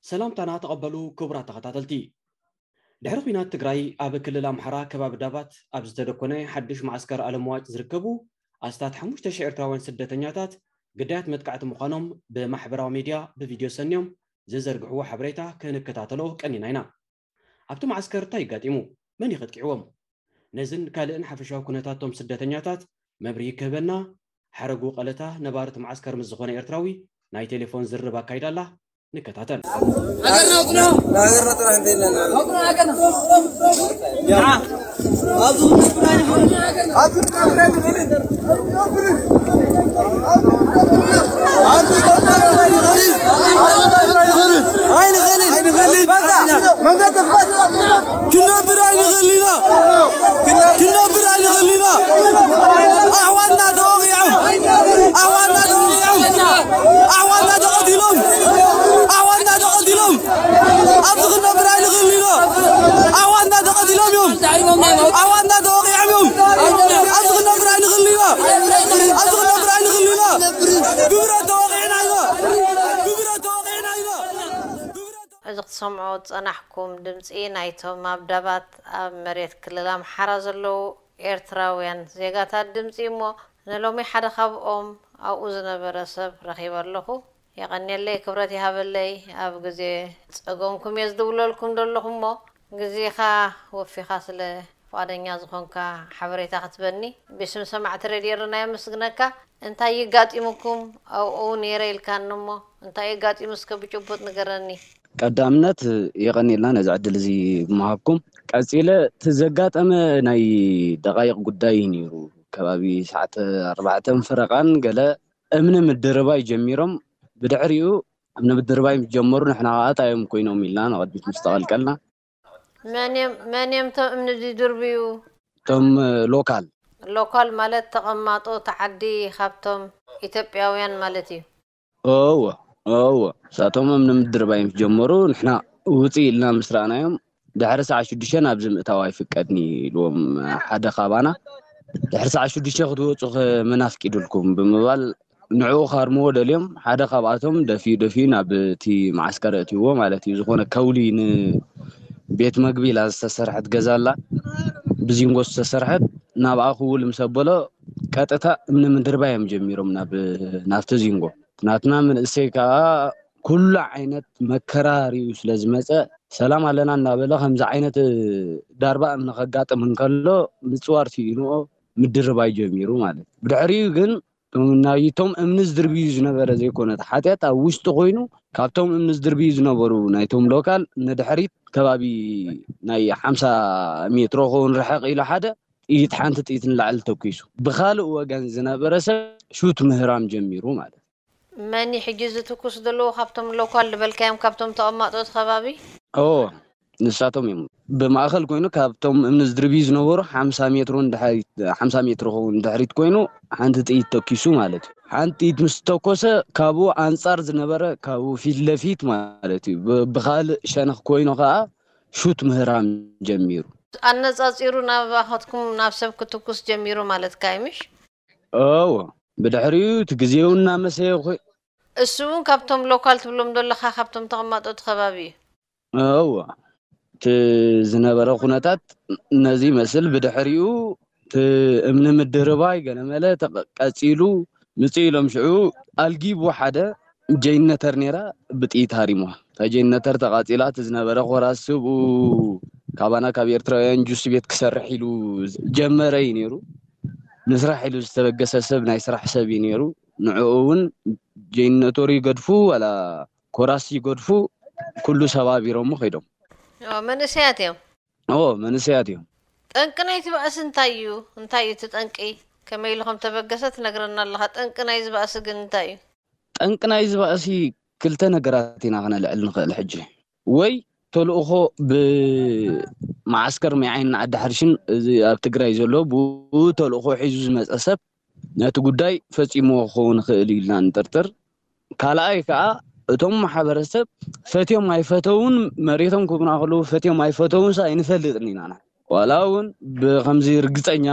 ሰላምታና ተቐበሉ ክቡራት ተኸታተልቲ። ድሕሪ ኲናት ትግራይ ኣብ ክልል ኣምሓራ ከባቢ ዳባት ኣብ ዝተደኮነ ሓድሽ መዓስከር ኣለምዋጭ ዝርከቡ ኣስታት ሓሙሽተ ሺሕ ኤርትራውያን ስደተኛታት ግዳያት መጥቃዕቲ ምዃኖም ብማሕበራዊ ሚድያ ብቪድዮ ሰንዮም ዝዘርግሕዎ ሓበሬታ ክንከታተሎ ቀኒና ኢና። ኣብቲ መዓስከር እንታይ ኣጋጢሙ? መን እዩ ከጥቂዕዎም? ነዝን ካልእን ሓፈሻዊ ኩነታቶም ስደተኛታት መብርሂ ክህበና ሓረጉ ቀለታ ነባሪ እቲ መዓስከር ምስ ዝኾነ ኤርትራዊ ናይ ቴሌፎን ዝርርብ ኣካይዳ ኣላ። ንከታተል። ክነብር ኣይንኽእል ኢና። ክነብር ኣይንኽእል ኢና። ኣሕዋትና ተወቒዖም፣ ኣሕዋትና ተወቒዖም፣ ኣሕዋትና ተቐቲሎም፣ ኣሕዋትና ተቐቲሎም። ኣብዚ ክነብር ኣይንኽእል ኢና። ኣሕዋትና ተቐቲሎም እዮም። ኣሕዋትና ተወቒዖም እዮም። ኣብዚ ክነብር ኣይንኽእል ኢና። ኣብዚ ክነብር ኣይንኽእል ኢና። ብብረት ተወቒዕና ኢና። ብብረት ተወቒዕና ኢና። ብብረት እዚ ክትሰምዑ ዝጸናሕኩም ድምጺ ናይቶም ኣብ ዳባት ኣብ መሬት ክልል ኣምሓራ ዘለዉ ኤርትራውያን ዜጋታት ድምጺ እሞ ንሎሚ ሓደ ካብኦም ኣብኡ ዝነበረ ሰብ ረኺበ ኣለኹ። የቐንየለይ፣ ክብረት ይሃበለይ። ኣብ ግዜ ጸገምኩም እየ ዝድውለልኩም ዘለኹ እሞ ግዜኻ ወፊኻ ስለ ፍቓደኛ ዝኾንካ ሓበሬታ ክትበኒ ብስም ሰማዕቲ ሬድዮ ኤረና የመስግነካ። እንታይ ይጋጢሙኩም ኣብኡ ነይረ ኢልካኒ እሞ እንታይ የጋጢሙ እስከ ብጭቡጥ ንገረኒ። ቀዳምነት የቐንየልና ነዚ ዕድል እዚ ብምሃብኩም። ቀጺለ እቲ ዘጋጠመ ናይ ደቓይቕ ጉዳይ እዩ ነይሩ። ከባቢ ሰዓት ኣርባዕተን ፈረቓን ገለ እምኒ ምድርባይ ጀሚሮም፣ ብድሕሪኡ እምኒ ምድርባይ ምስ ጀመሩ ንሕና ኸዓ እንታይ እዮም ኮይኖም ኢልና ንቕድሚት ምስ ተቐልቀልና። መን እዮም መን እዮም እቶም እምኒ ዝድርብዩ? እቶም ሎካል። ሎካል ማለት ተቐማጦ እቲ ዓዲ ካብቶም ኢትዮጵያውያን ማለት እዩ። እወ እወ ንሳቶም እምኒ ምድርባይ ምስ ጀመሩ ንሕና ውፅእ ኢልና ምስ ረኣናዮም ድሕሪ ሰዓት ሽዱሽተ ናብዚ ምእታው ኣይፍቀድን እዩ ኢልዎም ሓደ ካባና። ድሕሪ ሰዓት ሽዱሽተ ክትወፁ ከ መን ኣፍቂዱልኩም ብምባል ንዕኡ ክሃርምዎ ደልዮም ሓደ ካብኣቶም ደፊኡ ደፊኡ ናብ እቲ መዓስከር ኣእትይዎ ማለት እዩ። ዝኾነ ከውሊ ንቤት መግቢ ኢላ ዝተሰርሐት ገዛ ኣላ ብዚንጎ ዝተሰርሐት ናብኣ ክውል ምስ ኣበሎ ቀጥታ እምኒ ምድርባይ እዮም ጀሚሮም ናብ ናብቲ ዚንጎ። ናትና መንእሰይ ከዓ ኩሉ ዓይነት መከራ ሪኡ ስለ ዝመፀ ሰላም ኣለና እናበለ ከምዚ ዓይነት ዳርባ እምኒ ከጋጥም እንከሎ ምፅዋር ስኢንኦ ምድርባይ ጀሚሩ ማለት እዩ። ብድሕሪኡ ግን ናይቶም እምኒ ዝድርብዩ ዝነበረ ዘይኮነ እቲ ሓጢኣት ኣብ ውሽጢ ኮይኑ ካብቶም እምኒ ዝድርብዩ ዝነበሩ ናይቶም ሎካል ንድሕሪት ከባቢ ናይ ሓምሳ ሜትሮ ክኸውን ርሕቕ ኢሉ ሓደ ጥይት ሓንቲ ጥይት ንላዕሊ ተኲሱ ብኻልእ ወገን ዝነበረ ሰብ ሹት ምህራም ጀሚሩ ማለት እዩ። መን እዩ ሕጂ ዝትኩስ ዘለዎ ካብቶም ሎኳል ዝበልካዮም ካብቶም ተቐማጦ እቲ ከባቢ? እወ ንሳቶም እዮም። ብማእኸል ኮይኑ ካብቶም እምኒ ዝድርብዩ ዝነበሩ ሓምሳ ሜትሮ ንድሕሪት ሓምሳ ሜትሮ ክኸውን ንድሕሪት ኮይኑ ሓንቲ ጥይት ተኪሱ ማለት እዩ። ሓንቲ ጥይት ምስ ተኮሰ ካብኡ ኣንፃር ዝነበረ ካብኡ ፊት ለፊት ማለት እዩ ብ- ብኻልእ ሸነኽ ኮይኑ ከዓ ሹት ምህራም ጀሚሩ። ኣነፃፂሩ ናባኻትኩም ናብ ሰብ ክትኩስ ጀሚሩ ማለትካ እዩ ምሽ? እወ ብድሕሪኡ እቲ ግዜኡ እናመሰየ ኮይ እሱ እውን ካብቶም ሎካል ትብሎም ዘለኻ ካብቶም ተቐማጦ እቲ ከባቢ እዩ። እወ እቲ ዝነበረ ኩነታት ነዚ ይመስል። ብድሕሪኡ እቲ እምኒ ምድርባይ ገለመለ ተቐ- ቀጺሉ ምጽእ ኢሎም ሽዑ ኣልጊቡ ሓደ ጀይነተር ነይራ ብጥይት ሃሪምዋ። እታ ጀይነተር ተቓጺላ እቲ ዝነበረ ኮራስ ስብኡ ካባና ካብ ኤርትራውያን ጁስ ቤት ክሰርሕ ኢሉ ጀመረ እዩ ነይሩ። ንስራሕ ኢሉ ዝተበገሰ ሰብ ናይ ስራሕ ሰብ እዩ ነይሩ። ንዕኡ እውን ጀይነቶር ይገድፉ ዋላ ኮራስ ይገድፉ ኩሉ ሰባቢሮሞ ከይዶም። ኦ፣ መንእሰያት እዮም። ኦ መንእሰያት እዮም። ጠንቂ ናይቲ ባእሲ እንታይ እዩ? እንታይ እዩ እቲ ጠንቂ? ከመይ ኢሉ ከም ተበገሰ ትነግረና ኣለኻ። ጠንቂ ናይዚ ባእሲ ግን እንታይ እዩ? ጠንቂ ናይዚ ባእሲ ክልተ ነገራት ኢና ክነልዕል ንኽእል። ሕጂ ወይ ተልእኾ ብመዓስከር ሚዓይን ዓዲ ሓርሽን እዚ ኣብ ትግራይ ዘሎ ብኡ ተልእኾ ሒዙ ዝመፀ ሰብ ነቲ ጉዳይ ፈፂምዎ ክኸውን ይኽእል እዩ ኢልና ንጥርጥር። ካልኣይ ከዓ እቶም ማሕበረሰብ ፈትዮም ኣይፈተውን መሬቶም ክህቡና ከለዉ ፈትዮም ኣይፈተውን ሳ ኣይንፈልጥን ኢና ንሕና። ዋላ እውን ብከምዚ ርግፀኛ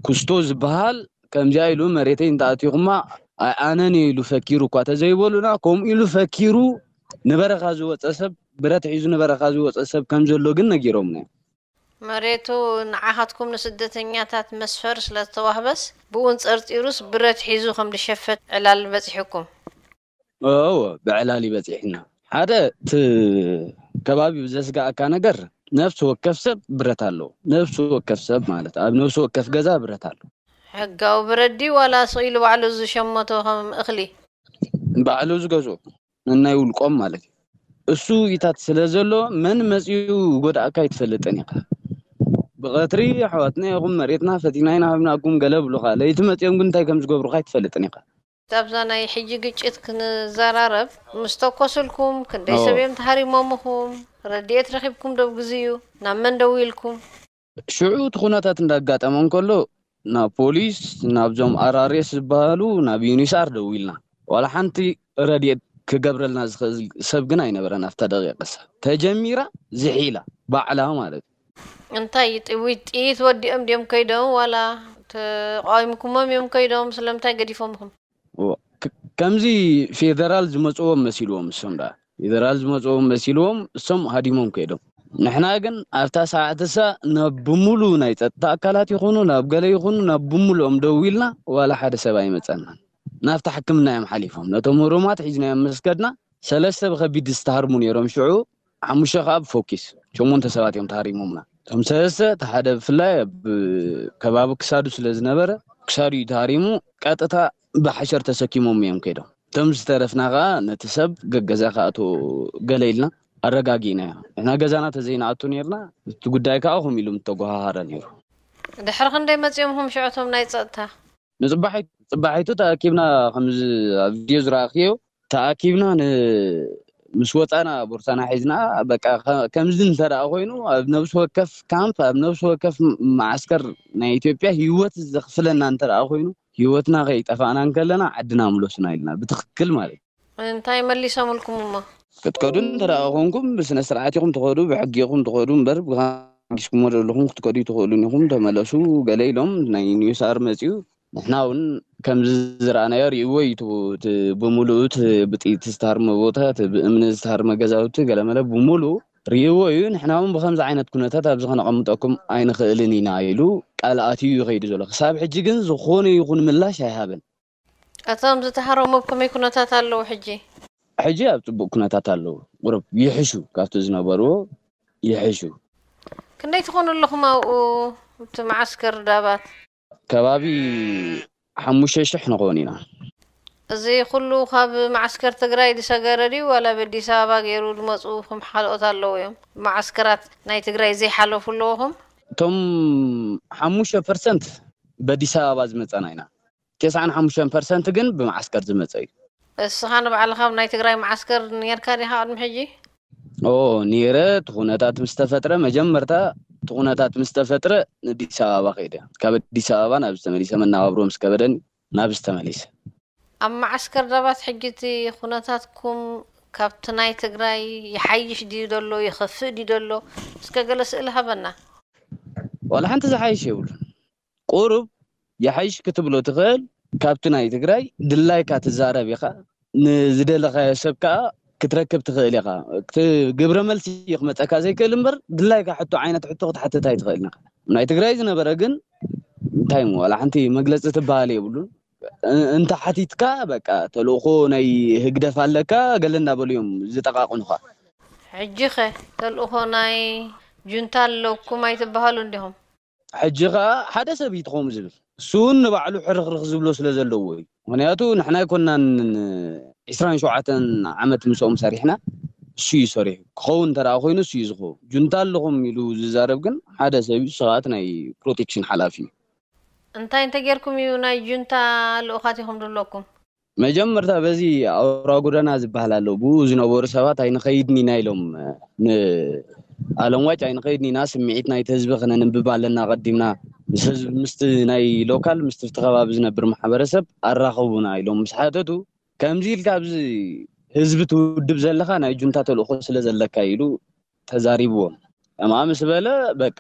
ክስቶ ዝበሃል ከምዚኣ ኢሉ መሬተይ እንተኣትዩኹማ ኣይ ኣነን እየ ኢሉ ፈኪሩ እኳ ተዘይበሉና ከምኡ ኢሉ ፈኪሩ ንበረኻ ዝወፀ ሰብ፣ ብረት ሒዙ ንበረኻ ዝወፀ ሰብ ከም ዘሎ ግን ነጊሮምና እዮም። መሬቱ ንዓኻትኩም ንስደተኛታት መስፈር ስለ ዝተዋህበስ ብኡን ጸርጺሩስ ብረት ሒዙ ከም ዝሸፈት ዕላል በጺሑኩም። እዎ፣ ብዕላል ይበጺሕና። ሓደ እቲ ከባቢ ብዘስጋኣካ ነገር፣ ነፍሲ ወከፍ ሰብ ብረት ኣለዎ። ነፍሲ ወከፍ ሰብ ማለት ኣብ ነፍሲ ወከፍ ገዛ ብረት ኣሎ። ሕጋዊ ብረት ድዩ ዋላ ስቕ ኢሉ ባዕሉ ዝሸመቶ ከም እኽሊ? ባዕሉ ዝገዝኦ፣ ነናይ ውልቆም ማለት እዩ። እሱ ኢታት ስለ ዘሎ፣ መን መጺኡ ጎዳእካ ኣይትፈልጥን ኢኻ። ብቐትሪ ኣሕዋትና ኢኹም፣ መሬትና ፈቲና ኢና ሃብናኩም ገለ ብሉኻ። ለይቲ መጺኦም ግን እንታይ ከም ዝገብሩኻ ኣይትፈልጥን ኢኻ። ኣብዛ ናይ ሕጂ ግጭት ክንዘራረብ፣ ምስ ተኮሱልኩም ክንደይ ኦ። ሰብ እዮም ተሃሪሞምኹም? ረድኤት ረኺብኩም ዶ ብግዚኡ? ናብ መን ደዊልኩም? ሽዑ እቲ ኩነታት እንዳጋጠመ እንከሎ፣ ናብ ፖሊስ፣ ናብዞም ኣራሬስ ዝበሃሉ፣ ናብ ዩኒሳር ደዊልና። ዋላ ሓንቲ ረድኤት ክገብረልና ዝኽእል ሰብ ግን ኣይነበረን። ኣብታ ደቂቕሳ ተጀሚራ ዝሒላ ባዕላ ማለት እዩ። እንታይ ጥዊት ጥይት ወዲኦም ድዮም ከይዶም ዋላ ተቃዊምኩሞም እዮም ከይዶም? ስለምንታይ ገዲፎምኹም? እዎ፣ ክ- ከምዚ ፌደራል ዝመፅዎም መሲልዎም እሶም ደኣ ፌደራል ዝመፅዎም መሲልዎም እሶም ሃዲሞም ከይዶም። ንሕና ግን ኣብታ ሰዓት እሳ ናብ ብምሉ ናይ ፀጥታ ኣካላት ይኹኑ ናብ ገለ ይኹኑ ናብ ብምሉኦም ደዊልና ዋላ ሓደ ሰብ ኣይመፀናን። ናብታ ሕክምና እዮም ሓሊፎም። ነቶም ህሩማት ሒዝናዮም ምስ ከድና ሰለስተ ብከቢድ ዝተሃርሙ ነይሮም። ሽዑ ሓሙሽተ ከዓ ብፎኪስ ሸሞንተ ሰባት እዮም ተሃሪሞምና። እቶም ሰለስተ እቲ ሓደ ብፍላይ ኣብ ከባቢ ክሳዱ ስለ ዝነበረ ክሳዱ እዩ ተሃሪሙ። ቀጥታ ብሓሸር ተሰኪሞም እዮም ከይዶም። እቶም ዝተረፍና ከዓ ነቲ ሰብ ገገዛ ክኣትዎ ገለ ኢልና ኣረጋጊእናዮ። ንሕና ገዛና ተዘይንኣቱ ነርና። እቲ ጉዳይ ከዓ ከምኡ ኢሉ ምተጓሃሃረ ነይሩ። ድሕሪ ክንደይ መፂኦምኹም ሽዑ እቶም ናይ ፀጥታ? ንፅባሒቱ ፅባሒቱ ተኣኪብና ከምዚ ኣብ ቪድዮ ዝረኣኽዮ ተኣኪብና ን ምስ ወፃና ቦርሳና ሒዝና በቃ ከ- ከምዚ እንተ ደኣ ኮይኑ ኣብ ነብሲ ወከፍ ካምፕ ኣብ ነብሲ ወከፍ ም- መዓስከር ናይ ኢትዮጵያ ህይወት ዘኽፍለና እንተ ደኣ ኮይኑ ህይወትና ከይጠፋእና እንከለና ዓድና ምለሱና ኢልና ብትኽክል ማለት እዩ። እንታይ መሊሶምልኩም እሞ? ክትከዱ እንተ ደኣ ኮንኩም ብስነ ስርዓት ኢኹም ትኸዱ ብሕጊ ኢኹም ትኸዱ እምበር ብካንጊስኩሞ ዘለኹም ክትከዱ ይትኽእሉን ኢኹም ተመለሱ ገለ ኢሎም ናይ ኒውስ ኣር መፅኡ ንሕና እውን ከምዚ ዝረኣናዮ ርእይዎ እዩ እቲ እቲ ብምሉኡ እቲ ብጥይት ዝተሃርመ ቦታ እቲ ብእምኒ ዝተሃርመ ገዛውቲ ገለመለ ብምሉኡ ርእይዎ እዩ ንሕና እውን ብከምዚ ዓይነት ኩነታት ኣብዚ ከነቐምጠኩም ኣይንኽእልን ኢና ኢሉ ቃል ኣትዩ እዩ ከይዱ ዘሎ ክሳብ ሕጂ ግን ዝኾነ ይኹን ምላሽ ኣይሃበን። እቶም ዝተሃረሙ ኣብ ከመይ ኩነታት ኣለዉ ሕጂ? ሕጂ ኣብ ፅቡቅ ኩነታት ኣለዉ ቁሩብ ይሕሹ ካብቲ ዝነበርዎ ይሕሹ። ክንደይ ትኾኑ ኣለኹም ኣብኡ ኣብቲ መዓስከር ዳባት? ከባቢ ሓሙሽተ ሽሕ ንኾን ኢና። እዚ ኩሉ ካብ መዓስከር ትግራይ ዝሰገረ ድዩ ዋላ በዲስ ኣበባ ገይሩ ዝመፁ ከም ካልኦት ኣለዉ እዮም? መዓስከራት ናይ ትግራይ ዘይሓለፉ ኣለዉኹም? እቶም ሓሙሽተ ፐርሰንት በዲስ ኣበባ ዝመፀና ኢና። ተስዓን ሓሙሽተን ፐርሰንት ግን ብመዓስከር ዝመፀ እዩ። እስኻ ንባዕልኻ ኣብ ናይ ትግራይ መዓስከር ነርካ ዲኻ ቅድሚ ሕጂ? ኦ ነይረ እቲ ኩነታት ምስ ተፈጥረ መጀመርታ እቲ ኩነታት ምስ ተፈጥረ ንኣዲስ ኣበባ ከይደ ካብ ኣዲስ ኣበባ ናብዚ ተመሊሰ መነባብሮ ምስ ከበደኒ ናብዚ ተመሊሰ። ኣብ መዓስከር ዳባት ሕጂ እቲ ኩነታትኩም ካብቲ ናይ ትግራይ ይሓይሽ ድዩ ዘሎ ይኸፍእ ድዩ ዘሎ እስከ ገለ ስእሊ ሃበና። ዋላ ሓንቲ ዝሓይሽ የብሉን። ቁሩብ ይሓይሽ ክትብሎ ትኽእል። ካብቲ ናይ ትግራይ ድላይካ ትዛረብ ኢኻ። ንዝደለኻዮ ሰብ ከዓ ክትረክብ ትኽእል ኢኻ። እቲ ግብረ መልሲ እዩ ክመፀካ ዘይክእል እምበር ድላይካ ሕቶ ዓይነት ሕቶ ክትሓትት ኣይትኽእልን ኢኻ። ናይ ትግራይ ዝነበረ ግን እንታይ እሞ ዋላ ሓንቲ መግለፂ ትበሃል የብሉን። እ- እንተ ሓቲትካ በቃ ተልእኾ ናይ ህግደፍ ኣለካ ገለ እንዳበሉ እዮም ዝጠቃቅኑኻ። ሕጂ ኸ ተልእኾ ናይ ጁንታ ኣለኩም ኣይትበሃሉ እንዲኹም? ሕጂ ኸኣ ሓደ ሰብ እዩ ትኸውን ዝብል እሱ እውን ንባዕሉ ሕርኽርኽ ዝብሎ ስለ ዘለዎ እዩ። ምኽንያቱ ንሕና ኣይኮናን ዕስራን ሸውዓተን ዓመት ምስኦም ሰሪሕና እሱ እዩ ሰሪሑ ክኸውን እንተ ደኣ ኮይኑ እሱ እዩ ዝኸውን። ጁንታ ኣለኹም ኢሉ ዝዛረብ ግን ሓደ ሰብ እዩ፣ እሱ ኸኣ እቲ ናይ ፕሮቴክሽን ሓላፊ እዩ። እንታይ እንተጌርኩም እዩ ናይ ጁንታ ልኡኻት ኢኹም ዝብለኩም? መጀመርታ በዚ ኣውራ ጎደና ዝበሃል ኣሎ ብኡ ዝነበሩ ሰባት ኣይንኸይድን ኢና ኢሎም ንኣለም ዋጭ ኣይንኸይድን ኢና ስምዒት ናይቲ ህዝቢ ክነንብብ ኣለና ኣቐዲምና ምስ ህዝቢ ምስቲ ናይ ሎካል ምስቲ ኣብቲ ከባቢ ዝነብር ማሕበረሰብ ኣራኸቡና ኢሎም ምስ ሓተቱ ከምዚ ኢልካ ኣብዚ ህዝቢ ትውድብ ዘለኻ ናይ ጁንታ ተልእኾ ስለ ዘለካ ኢሉ ተዛሪብዎም ከምኣ ምስ በለ በቃ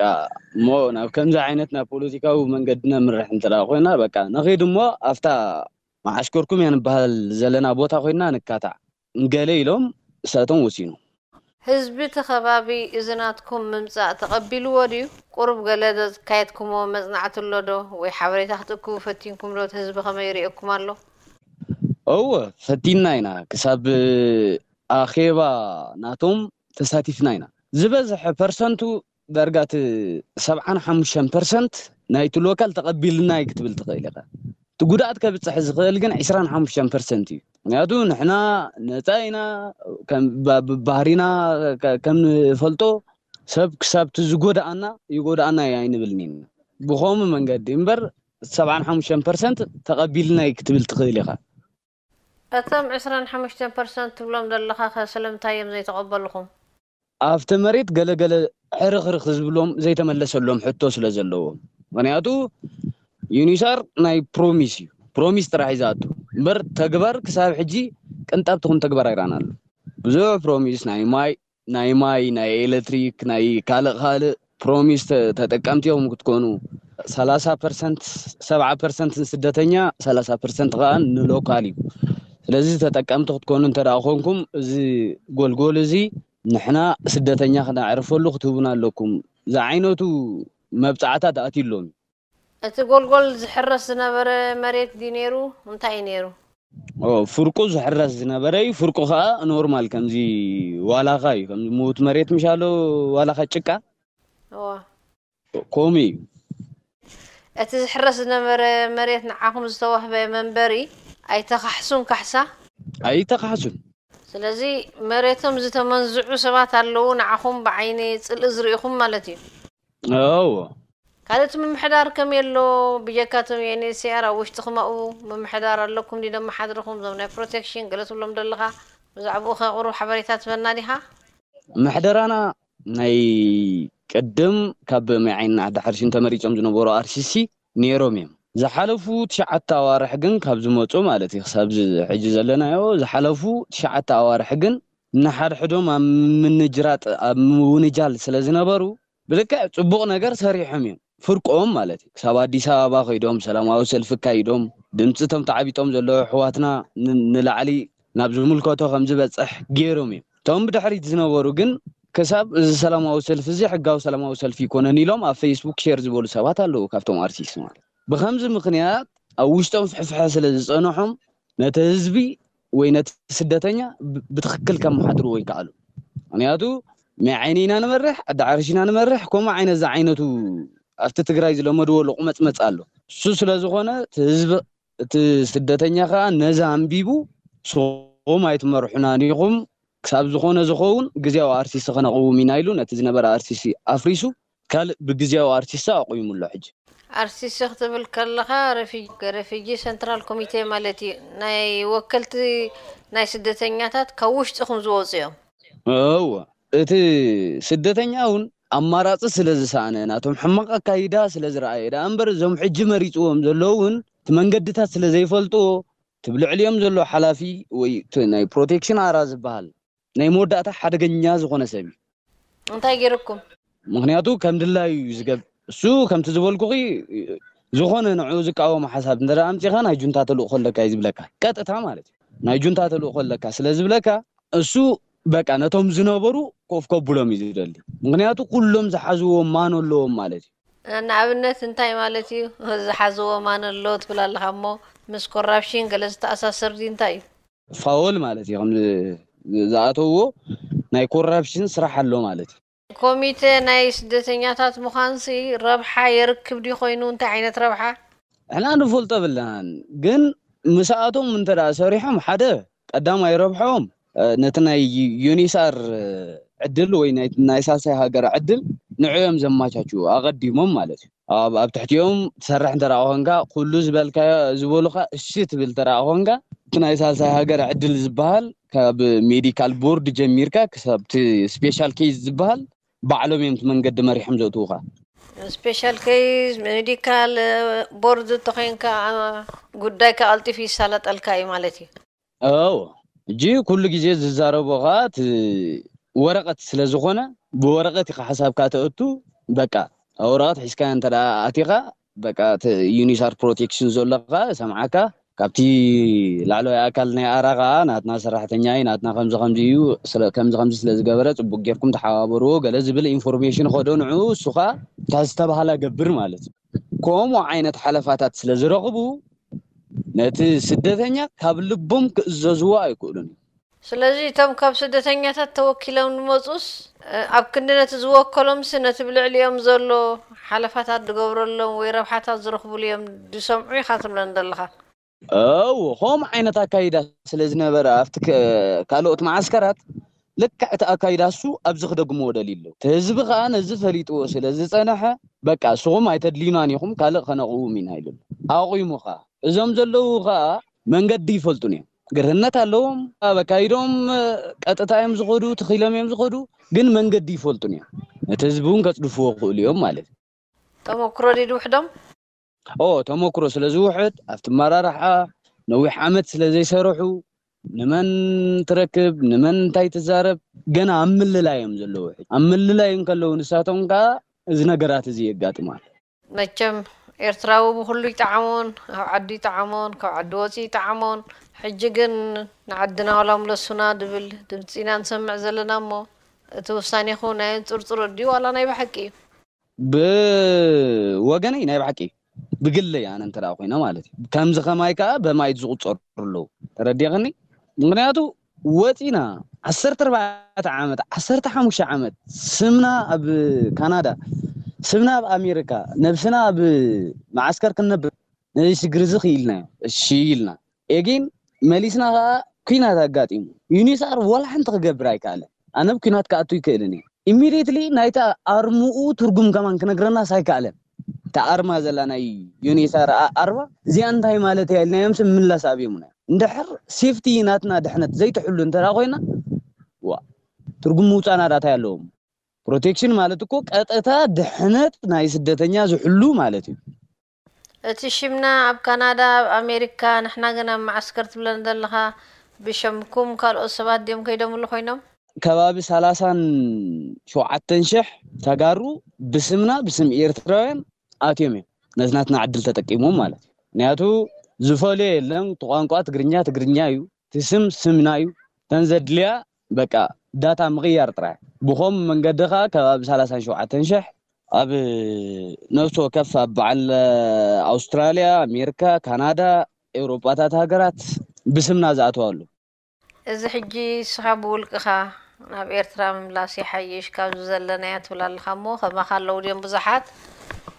እሞ ናብ ከምዚ ዓይነት ናብ ፖለቲካዊ መንገዲ ነምርሕ እንተ ኮይና በቃ ንኺድ እሞ ኣብታ መዓስከርኩም እያ ንበሃል ዘለና ቦታ ኮይና ንካታዕ ገለ ኢሎም ሳቶም ወሲኑ። ህዝቢ እቲ ከባቢ እዚ ናትኩም ምምፃእ ተቐቢልዎ ድዩ? ቁሩብ ገለ ዘካየድኩሞ መፅናዕቲ ኣሎ ዶ? ወይ ሓበሬታ ክትእክቡ ፈቲንኩም ዶ? እቲ ህዝቢ ከመይ ይርእየኩም ኣሎ? እወ፣ ፈቲንና ኢና። ክሳብ ኣኼባ ናቶም ተሳቲፍና ኢና። ዝበዝሐ ፐርሰንቱ ዳርጋ እቲ ሰብዓን ሓሙሽተን ፐርሰንት ናይቲ ሎካል ተቐቢልና እዩ ክትብል ትኽእል ኢኻ። እቲ ጉድኣት ከብፅሕ ዝኽእል ግን ዕስራን ሓሙሽተን ፐርሰንት እዩ። ምክንያቱ ንሕና ነፃ ኢና፣ ከም ባ- ብ- ባህሪና ከ- ከም ንፈልጦ ሰብ ክሳብ እቲ ዝጎድኣና ይጎድኣና እዩ ኣይንብልን ኢና። ብኸምኡ መንገዲ እምበር ሰብዓን ሓሙሽተን ፐርሰንት ተቐቢልና እዩ ክትብል ትኽእል ኢኻ። እቶም ዕስራን ሓሙሽተን ፐርሰንት ትብሎም ዘለኻ ከ ስለምንታይ እዮም ዘይተቐበልኹም? ኣብቲ መሬት ገለገለ ሕርኽርኽ ዝብሎም ዘይተመለሰሎም ሕቶ ስለ ዘለዎም። ምክንያቱ ዩኒሳር ናይ ፕሮሚስ እዩ፣ ፕሮሚስ ጥራሕ እዩ ዝኣቱ እምበር ተግባር ክሳብ ሕጂ ቅንጣብ ትኹን ተግባር ኣይረኣናሉ። ብዙሕ ፕሮሚስ ናይ ማይ ናይ ማይ ናይ ኤሌክትሪክ ናይ ካልእ ካልእ ፕሮሚስ ተ- ተጠቀምቲ ኢኹም ክትኮኑ። ሰላሳ ፐርሰንት ሰብዓ ፐርሰንት ንስደተኛ፣ ሰላሳ ፐርሰንት ከዓ ንሎካል እዩ። ስለዚ ተጠቀምቲ ክትኮኑ እንተ ደኣ ኮንኩም፣ እዚ ጎልጎል እዚ ንሕና ስደተኛ ክነዕርፈሉ ክትህቡና ኣለኩም ዝዓይነቱ መብፃዕታት ኣትዩሎም እዩ። እቲ ጎልጎል ዝሕረስ ዝነበረ መሬት ድዩ ነይሩ? እንታይ እዩ ነይሩ? ኦ፣ ፍርቁ ዝሕረስ ዝነበረ እዩ። ፍርቁ ከዓ ኖርማል ከምዚ ዋላኻ እዩ፣ ከምዚ ምዉት መሬት ምሻሎ ዋላኻ ጭቃ እዋ ከምኡ እዩ። እቲ ዝሕረስ ዝነበረ መሬት ንዓኹም ዝተዋህበ መንበሪ ኣይተኻሕሱን ካሕሳ? ኣይተኻሕሱን። ስለዚ መሬቶም ዝተመንዝዑ ሰባት ኣለዉ፣ ንዓኹም ብዓይኒ ፅልኢ ዝርኢኹም ማለት እዩ። እዎ። ካልእ እቲ ምምሕዳር ከመይ ኣሎ? ብጀካ እቶም ዩ ኤን ኤች ሲ ኣር ኣብ ውሽጥኹም ኣብኡ ምምሕዳር ኣለኩም ድዩ ደመሓድርኹም? እዞም ናይ ፕሮቴክሽን ገለ ትብሎም ዘለኻ ብዛዕባኡ ከ ቁሩብ ሓበሬታ ትበና ዲኻ? ምሕደራና ናይ ቅድም ካብ ማይ ዓይኒ ዓዲ ሓርሽን ተመሪጾም ዝነበሩ ኣር ሲ ሲ ነይሮም እዮም። ዝሓለፉ ትሽዓተ ኣዋርሕ ግን ካብ ዝመጹ ማለት እዩ፣ ክሳብ ዚ-፣ ሕጂ ዘለናዮ ዝሓለፉ ትሽዓተ ኣዋርሕ ግን ንሓድሕዶም ኣብ ምንጅራጥ፣ ኣብ ምውንጃል ስለ ዝነበሩ ብልክዕ ጽቡቕ ነገር ሰሪሖም እዮም። ፍርቆም ማለት እዩ። ክሳብ ኣዲስ ኣበባ ከይዶም ሰላማዊ ሰልፊ ኣካይዶም ድምፂ እቶም ተዓቢጦም ዘለዉ ኣሕዋትና ን-፣ ንላዕሊ ናብ ዝምልከቶ ከም ዝበፅሕ ገይሮም እዮም። እቶም ብድሕሪት ዝነበሩ ግን ክሳብ እዚ ሰላማዊ ሰልፊ እዚ ሕጋዊ ሰላማዊ ሰልፊ ይኮነን ኢሎም ኣብ ፌስቡክ ሼር ዝበሉ ሰባት ኣለዉ ካብቶም ኣርቲስት ማለት። ብከምዚ ምክንያት ኣብ ውሽጦም ፍሕፍሐ ስለ ዝፀንሖም ነቲ ህዝቢ ወይ ነቲ ስደተኛ ብ-፣ ብትኽክል ከመሓድርዎ ይከኣሉ። ምክንያቱ ማይ ዓይኒ ኢና ንመርሕ፣ ዓዲ ዓርሽ ኢና ንመርሕ፣ ከምኡ ዓይነት ዝዓይነቱ ኣብቲ ትግራይ ዝለመድዎ ሎቁመፅመፅ ኣሎ። እሱ ስለ ዝኾነ እቲ ህዝቢ፣ እቲ ስደተኛ ከዓ ነዚ ኣንቢቡ ንስኹም ኣይትመርሑናን ኢኹም፣ ክሳብ ዝኾነ ዝኸውን ግዜያዊ ኣርቲስት ከነቕውም ኢና ኢሉ ነቲ ዝነበረ ኣርቲስት ኣፍሪሱ ካልእ ብግዜያዊ ኣርቲስት ኣቑይሙ ኣሎ። ሕጂ ኣርቲስት ክትብል ከለኻ ረፊ-፣ ረፊጂ ሰንትራል ኮሚቴ ማለት እዩ። ናይ ወከልቲ ናይ ስደተኛታት ካብ ውሽጥኹም ዝወፁ እዮም። እወ፣ እቲ ስደተኛ እውን ኣማራፂ ስለ ዝሰኣነ ናቶም ሕማቕ ኣካይዳ ስለ ዝረኣየ ደኣ እምበር እዞም ሕጂ መሪፅዎም ዘለዉ እውን እቲ መንገድታት ስለ ዘይፈልጥዎ እቲ ብልዕሊኦም ዘሎ ሓላፊ ወይ እቲ ናይ ፕሮቴክሽን ኣራ ዝበሃል ናይ መወዳእታ ሓደገኛ ዝኾነ ሰብ እዩ። እንታይ ገይርኩም? ምክንያቱ ከም ድላዩ እዩ ዝገብ እሱ ከምቲ ዝበልኩኺ ዝኾነ ንዕኡ ዝቃወሞ ሓሳብ እንተ ደኣ ኣምፂኻ ናይ ጁንታ ተልእኾ ኣለካ እዩ ዝብለካ። ቀጥታ ማለት እዩ። ናይ ጁንታ ተልእኾ ኣለካ ስለ ዝብለካ እሱ በቃ ነቶም ዝነበሩ ኮፍ ከብሎም እዩ ዝደሊ። ምክንያቱ ኩሎም ዝሓዝዎ ማኖ ኣለዎም ማለት እዩ። ንኣብነት እንታይ ማለት እዩ? ዝሓዝዎ ማኖ ኣሎ ትብል ኣለኻ እሞ ምስ ኮራፕሽን ገለ ዝተኣሳሰር ድዩ እንታይ እዩ? ፋወል ማለት እዩ። ከም ዝ-፣ ዝኣተውዎ ናይ ኮራፕሽን ስራሕ ኣሎ ማለት እዩ። ኮሚቴ ናይ ስደተኛታት ምዃንሲ ረብሓ የርክብ ድዩ ኮይኑ? እንታይ ዓይነት ረብሓ? ንሕና ንፈልጦ ብልናን፣ ግን ምስኣቶም እንተ ደኣ ሰሪሖም ሓደ ቀዳማይ ረብሖም፣ እ፣ ነቲ ናይ ዩ-፣ ዩኒሳር፣ እ፣ ዕድል ወይ ናይ፣ ናይ ሳልሳይ ሃገር ዕድል ንዕኦም ዘማቻችኡ ኣቐዲሞም ማለት እዩ። ኣብ፣ ኣብ ትሕቲኦም ትሰርሕ እንተ ደኣ ኮንካ፣ ኩሉ ዝበልካዮ፣ ዝበሉኻ እሺ ትብል እንተ ደኣ ኮንካ፣ እቲ ናይ ሳልሳይ ሃገር ዕድል ዝበሃል ካብ ሜዲካል ቦርድ ጀሚርካ ክሳብ እቲ ስፔሻል ኬዝ ዝበሃል ባዕሎም እዮም እቲ መንገዲ መሪሖም ዘእትዉኻ። ስፔሻል ኬዝ፣ ሜዲካል፣ እ፣ ቦርድ እንተኾይንካ፣ እ፣ ጉዳይካ ቀልጢፉ ይሳለጠልካ እዩ ማለት እዩ። እዎ፣ ሕጂ ኩሉ ግዜ ዝዛረቦ ኸኣ እቲ ወረቐት ስለ ዝኾነ ብወረቐት ኢኻ ሓሳብካ ተእቱ። በቃ ኣብ ወረቐት ሒዝካ እንተ ደኣ ኣቲኻ በቃ እቲ ዩኒሳር ፕሮቴክሽን ዘሎ ኸኣ ሰምዓካ ካብቲ ላዕለዋይ ኣካል ናይ ኣራ ከዓ ናትና ሰራሕተኛ እዩ፣ ናትና ከምዚ ከምዚ እዩ፣ ስለ- ከምዚ ከምዚ ስለ ዝገበረ ጽቡቅ ጌርኩም ተሓባበርዎ ገለ ዝብል ኢንፎርሜሽን ኸዶ ንዑ። እሱ ከዓ እታ ዝተባህላ ገብር ማለት እዩ። ከምኡ ዓይነት ሓለፋታት ስለ ዝረኽቡ ነቲ ስደተኛ ካብ ልቦም ክእዘዝዎ ኣይክእሉን። ስለዚ እቶም ካብ ስደተኛታት ተወኪሎም ዝመፁስ ኣብ ክንዲ ነቲ ዝወከሎምሲ ነቲ ብልዕሊኦም ዘሎ ሓለፋታት ዝገብረሎም ወይ ረብሓታት ዝረኽብሉ እዮም ዝሰምዑ ኢኻ ትብለን ዘለኻ። እው ከምኡ ዓይነት ኣካይዳ ስለ ዝነበረ ኣብቲ ከ- ካልኦት መዓስከራት ልክዕ እቲ ኣካይዳ እሱ ኣብዚ ክደግምዎ ደልዩ ኣለዉ። እቲ ህዝቢ ከዓ ነዚ ፈሊጥዎ ስለ ዝፀንሐ በቃ ንስኹም ኣይተድልዩናን ኢኹም ካልእ ከነቕውም ኢና ኢሉ ኣሎ። ኣቑሙ ከዓ እዞም ዘለዉ ከዓ መንገዲ ይፈልጡን እዮም። ግርህነት ኣለዎም። ኣብ ኣካይዶም ቀጥታ እዮም ዝኸዱ፣ ትኺሎም እዮም ዝኸዱ፣ ግን መንገዲ ይፈልጡን እዮም። ነቲ ህዝቢ እውን ከፅድፍዎ ክእሉ እዮም ማለት እዩ። ተመክሮ ድዩ ዝውሕዶም? ኦ ተመክሮ ስለ ዝውሕድ ኣብቲ መራርሓ ነዊሕ ዓመት ስለ ዘይሰርሑ ንመን ትረክብ ንመን እንታይ ትዛረብ ገና ኣብ ምልላይ እዮም ዘለዉ። ሕጂ ኣብ ምልላይ እንከለዉ ንሳቶም ከዓ እዚ ነገራት እዚ የጋጥማል። መቸም ኤርትራዊ ብኩሉ ይጠዓሞን ኣብ ዓዱ ይጠዓሞን ካብ ዓዲ ወፂ ይጠዓሞን። ሕጂ ግን ንዓድና ዋላ ምለሱና ድብል ድምፂ ኢና ንሰምዕ ዘለና እሞ እቲ ውሳኔኹ ናይ እንፅርፅር ድዩ ዋላ ናይ ብሓቂ እዩ? ብወገነይ ናይ ብሓቂ እዩ። ብግለይ ኣነ እንተ ኮይነ ማለት እዩ። ከምዚ ከማይ ከዓ በማይት ዝቁፀሩ ኣለዉ። ተረዲኽኒ? ምክንያቱ ወፂና ዓሰርተ ኣርባዕተ ዓመት ዓሰርተ ሓሙሽተ ዓመት ስምና ኣብ ካናዳ ስምና ኣብ ኣሜሪካ ነብስና ኣብ መዓስከር ክንነብር ነዚ ሽግር እዚ ክኢልናዮ እሺ ኢልና ኤጌን መሊስና ከዓ ኩናት ኣጋጢሙ ዩኒሳር ዋላ ሓንቲ ክገብር ኣይከኣለን። ኣነ ኣብ ኩናት ክኣቱ ይክእልን እየ። ኢሚድየትሊ ናይታ ኣርምኡ ትርጉም ከማን ክነግረናስ ኣይከኣለን። እታ ኣርማ ዘላ ናይ ዩኒሳር ኣርማ እዚኣ እንታይ ማለት እያ ኢልናዮም ስም ምላስ ኣብዮምና። እንድሕር ሴፍቲ ናትና ድሕነት ዘይትሕሉ እንተ ኮይና ዋ ትርጉም ምውፃና ዳታይ ኣለዎም። ፕሮቴክሽን ማለት እኮ ቀጥታ ድሕነት ናይ ስደተኛ ዝሕሉ ማለት እዩ። እቲ ሽምና ኣብ ካናዳ ኣብ ኣሜሪካ ንሕና ግን ኣብ መዓስከር ትብለን ዘለኻ ብሸምኩም ካልኦት ሰባት ድዮም ከይዶምሉ ኮይኖም? ከባቢ ሰላሳን ሸውዓተን ሽሕ ተጋሩ ብስምና ብስም ኤርትራውያን ኣትዮም እዮም ነዚ ናትና ዕድል ተጠቂሞም ማለት እዩ። ምክንያቱ ዝፈልዮ የለን። እቲ ቋንቋ ትግርኛ ትግርኛ እዩ፣ እቲ ስም ስምና እዩ። ተን ዘድልያ በቃ ዳታ ምቕያር ጥራይ። ብኸም መንገዲ ከዓ ከባቢ ሰላሳን ሸውዓተን ሽሕ ኣብ ነፍሲ ወከፍ ኣብ በዓል ኣውስትራልያ፣ ኣሜሪካ፣ ካናዳ፣ ኤውሮጳታት ሃገራት ብስምና ዝኣተዋሉ። እዚ ሕጂ ንስኻ ብውልቅኻ ናብ ኤርትራ ምምላስ ይሓይሽ ካብዚ ዘለናያ ትብል ኣለኻ እሞ ከማኻ ኣለዉ ድዮም ብዙሓት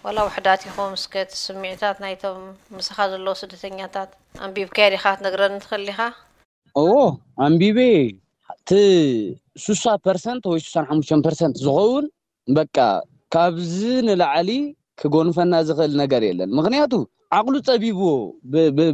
ዋላ ውሕዳት ኢኹም? እስከ እቲ ስምዒታት ናይቶም ምሳኻ ዘለዉ ስደተኛታት ኣንቢብካዮ ዲኻ ክትነግረኒ ትኽእል ዲኻ? እዎ ኣንቢበ እቲ ሱሳ ፐርሰንት ወይ ሱሳን ሓሙሽተን ፐርሰንት ዝኸውን በቃ ካብዚ ንላዕሊ ክጎንፈና ዝኽእል ነገር የለን። ምክንያቱ ዓቕሉ ፀቢብዎ ብ- ብ-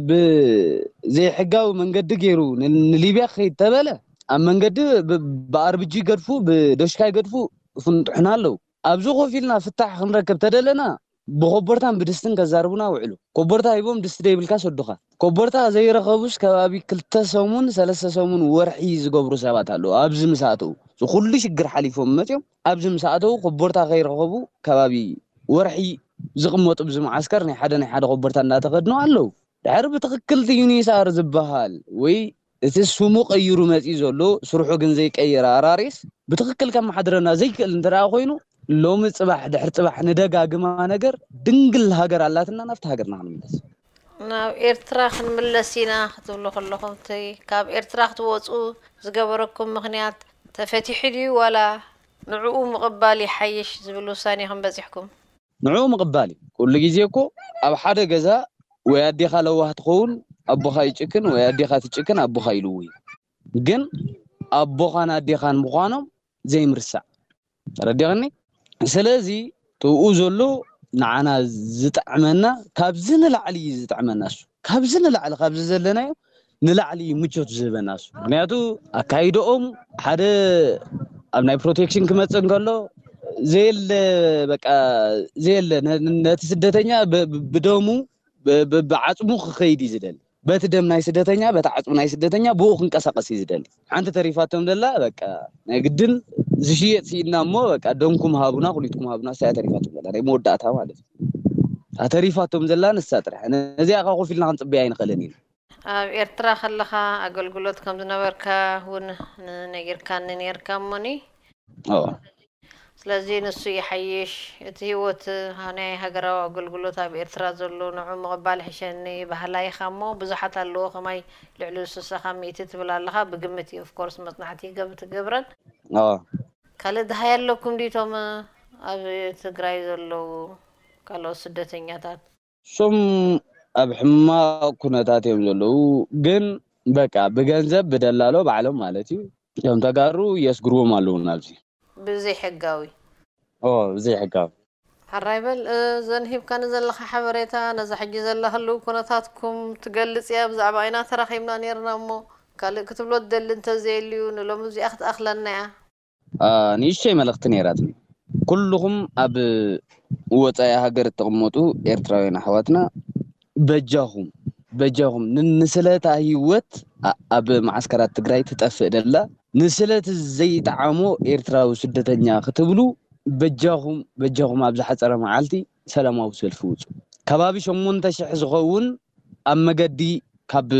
ብዘይሕጋዊ መንገዲ ገይሩ ን- ንሊብያ ክኸይድ ተበለ ኣብ መንገዲ ብ- ብኣርብጂ ገድፉ ብደሽካይ ገድፉ ፍንጡሕና ኣለዉ። ኣብዚ ኮፍ ኢልና ፍታሕ ክንረክብ ተደለና ብኮቦርታን ብድስትን ከዛርቡና ውዕሉ። ኮቦርታ ሂቦም ድስቲ ደይብልካ ሰዱኻ። ኮቦርታ ዘይረኸቡስ ከባቢ ክልተ ሰሙን ሰለስተ ሰሙን ወርሒ ዝገብሩ ሰባት ኣለዉ። ኣብዚ ምስ ኣተዉ እዚ ኩሉ ሽግር ሓሊፎም መፅዮም ኣብዚ ምስ ኣተዉ ኮቦርታ ከይረኸቡ ከባቢ ወርሒ ዝቕመጡ ብዚ መዓስከር ናይ ሓደ ናይ ሓደ ኮቦርታ እንዳተኸድኑ ኣለዉ። ድሕሪ ብትኽክል እቲ ዩኒሳር ዝበሃል ወይ እቲ ስሙ ቀይሩ መፂኡ ዘሎ ስርሑ ግን ዘይቀየረ ኣራሬስ ብትኽክል ከመሓድረና ዘይክእል እንተ ደኣ ኮይኑ ሎሚ ፅባሕ ድሕሪ ፅባሕ ንደጋግማ ነገር ድንግል ሃገር ኣላትና ናብቲ ሃገርና ክንምለስ። ናብ ኤርትራ ክንምለስ ኢና ክትብሉ ከለኹም እቲ ካብ ኤርትራ ክትወፁ ዝገበረኩም ምኽንያት ተፈቲሑ ድዩ ዋላ ንዕኡ ምቕባል ይሓይሽ ዝብል ውሳኔ ከም በፂሕኩም? ንዕኡ ምቕባል እዩ። ኩሉ ግዜ እኮ ኣብ ሓደ ገዛ ወይ ኣዴኻ ለዋህ ትኸውን ኣቦኻ ይጭክን ወይ ኣዴኻ ትጭክን ኣቦኻ ይልውይ። ግን ኣቦኻን ኣዴኻን ምዃኖም ዘይምርሳዕ ተረዲቕኒ። ስለዚ ትብኡ ዘሎ ንዓና ዝጥዕመና ካብዚ ንላዕሊ እዩ ዝጥዕመና እሱ ካብዚ ንላዕሊ ካብዚ ዘለናዮ ንላዕሊ እዩ ምቾት ዝህበና እሱ። ምክንያቱ ኣካይደኦም ሓደ ኣብ ናይ ፕሮቴክሽን ክመፅእ እንከሎ ዘየለ በቃ ዘየለ ነ- ነቲ ስደተኛ ብ- ብ- ብደሙ ብ- ብ- ብዓፅሙ ክኸይድ እዩ ዝደሊ። በቲ ደም ናይ ስደተኛ በቲ ዓፅሚ ናይ ስደተኛ ብኡ ክንቀሳቀስ እዩ ዝደሊ። ሓንቲ ተሪፋቶም ዘላ በቃ ናይ ግድን ዝሽየጥ ስኢና እሞ በቃ ደምኩም ሃቡና ኩሊትኩም ሃቡና እሳ እያ ተሪፋቶም ዘላ ናይ መወዳእታ ማለት እዩ። እታ ተሪፋቶም ዘላ ንሳ ጥራሕ ነዚኣ ከዓ ኮፍ ኢልና ክንፅበያ ኣይንኽእልን ኢና። ኣብ ኤርትራ ከለኻ ኣገልግሎት ከም ዝነበርካ እውን ነጊርካኒ ነርካ እሞኒ። ስለዚ ንሱ ይሓይሽ። እቲ ህይወት ናይ ሃገራዊ ኣገልግሎት ኣብ ኤርትራ ዘሎ ንዑ ምቕባል ሕሸኒ ባህላ ኢኻ እሞ ብዙሓት ኣለዎ ከማይ ልዕሊ ስሳኻ ሚእቲ ትብል ኣለኻ። ብግምት እዩ ኦፍኮርስ መጽናዕቲ ትገብረን። ካልእ ድሃይ ኣለኩም ድዩ እቶም ኣብ ትግራይ ዘለዉ ካልኦት ስደተኛታት? እሶም ኣብ ሕማቕ ኩነታት እዮም ዘለዉ። ግን በቃ ብገንዘብ ብደላሎ ባዕሎም ማለት እዩ እቶም ተጋሩ የስግርዎም ኣለዉ ናብዚ። ብዘይ ሕጋዊ። ኦ ብዘይ ሕጋዊ። ሕራይ በል። ዘን ሂብካኒ ዘለኻ ሓበሬታ ነዛ ሕጂ ዘላ ህልው ኩነታትኩም ትገልጽ እያ። ብዛዕባ ኣይና ተራኺብና ነርና እሞ ካልእ ክትብሎ ትደሊ እንተዘየልዩ ንሎሚ እዚኣ ክትኣኽለና እያ። ንእሽተይ መልእኽቲ ነይራትኒ። ኩልኹም ኣብ ወፃኢ ሃገር እትቕመጡ ኤርትራውያን ኣሕዋትና በጃኹም በጃኹም ንስለታ ህይወት ኣብ መዓስከራት ትግራይ ትጠፍእ ደላ ንስለቲ ዘይጠዓሞ ኤርትራዊ ስደተኛ ክትብሉ በጃኹም በጃኹም ኣብ ዝሓፀረ መዓልቲ ሰላማዊ ሰልፊ ውፁ። ከባቢ ሸሞንተ ሽሕ ዝኸውን ኣብ መገዲ ካብ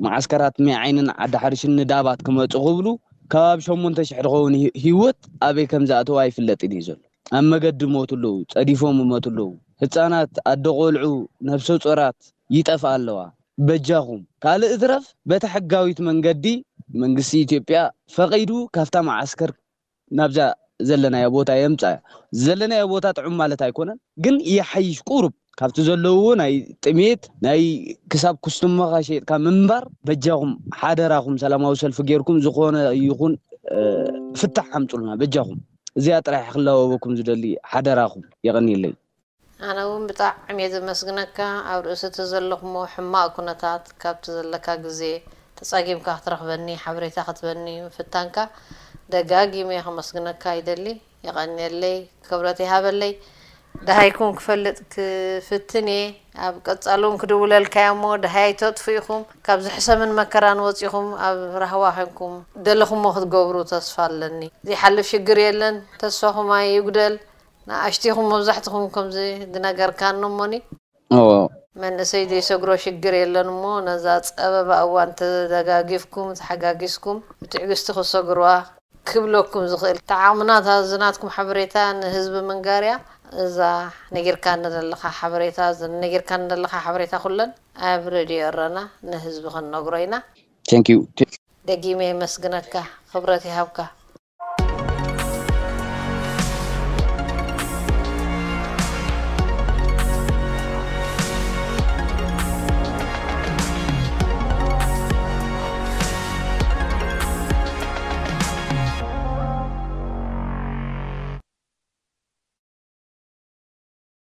መዓስከራት ሜዓይንን ዓዲ ሓርሽን ንዳባት ክመፁ ክብሉ ከባቢ ሸሞንተ ሽሕ ዝኸውን ህይወት ኣበይ ከም ዝኣተወ ኣይፍለጥን እዩ ዘሎ። ኣብ መገዲ ሞቱ ኣለዉ፣ ጸዲፎም ይመቱ ኣለዉ። ህጻናት፣ ኣደ ቆልዑ፣ ነብሰ ጾራት ይጠፍኣ ኣለዋ። በጃኹም ካልእ እትረፍ በታ ሕጋዊት መንገዲ መንግስቲ ኢትዮጵያ ፈቒዱ ካብታ መዓስከር ናብዛ ዘለናዮ ቦታ የምጻ። ዘለናዮ ቦታ ጥዑም ማለት ኣይኮነን፣ ግን ይሓይሽ ቁሩብ ካብቲ ዘለዎ ናይ ጥሜት ናይ ክሳብ ኩስትሞኻ ሸይጥካ ምንባር በጃኹም ሓደራኹም ሰላማዊ ሰልፊ ጌርኩም ዝኾነ ይኹን ፍታሕ ኣምፁልና በጃኹም። እዚኣ ጥራሕ ክላወበኩም ዝደሊ ሓደራኹም የቐንየለይ። ኣነ እውን ብጣዕሚ እየ ዘመስግነካ ኣብ ርእሲ እቲ ዘለኹሞ ሕማቕ ኩነታት ካብቲ ዘለካ ግዜ ተጸጊምካ ክትረኽበኒ ሓበሬታ ክትበኒ ምፍታንካ ደጋጊመ ከመስግነካ ይደሊ። የቐንየለይ። ክብረት ይሃበለይ። ደሃይኩም ክፈልጥ ክፍትን እየ። ኣብ ቀጻሊ እውን ክድውለልካ እየ እሞ ደሃይ ኣይተጥፉ ኢኹም። ካብዚ ሕሰምን መከራን ወጺኹም ኣብ ራህዋ ኮንኩም ደለኹሞ ክትገብሩ ተስፋ ኣለኒ። ዘይሓልፍ ሽግር የለን። ተስፋኹም ኣይጉደል። ንኣሽቲኹም መብዛሕትኹም ከምዚ ዝነገርካኒ እሞኒ እዎ። መንእሰይ ዘይሰግሮ ሽግር የለን እሞ ነዛ ጸበባ እዋን ተደጋጊፍኩም ተሓጋጊዝኩም ብትዕግስቲ ክሰግርዋ ክብለኩም ዝኽእል ተዓቕምና እዛ ዝናትኩም ሓበሬታ ንህዝቢ ምንጋርያ እዛ ነጊርካኒ ዘለኻ ሓበሬታ እዘን ነጊርካኒ ዘለኻ ሓበሬታ ኩለን ኣብ ሬድዮ ኤረና ንህዝቢ ክንነግሮ ኢና። Thank you። ደጊመ የመስግነካ። ክብረት ይሃብካ።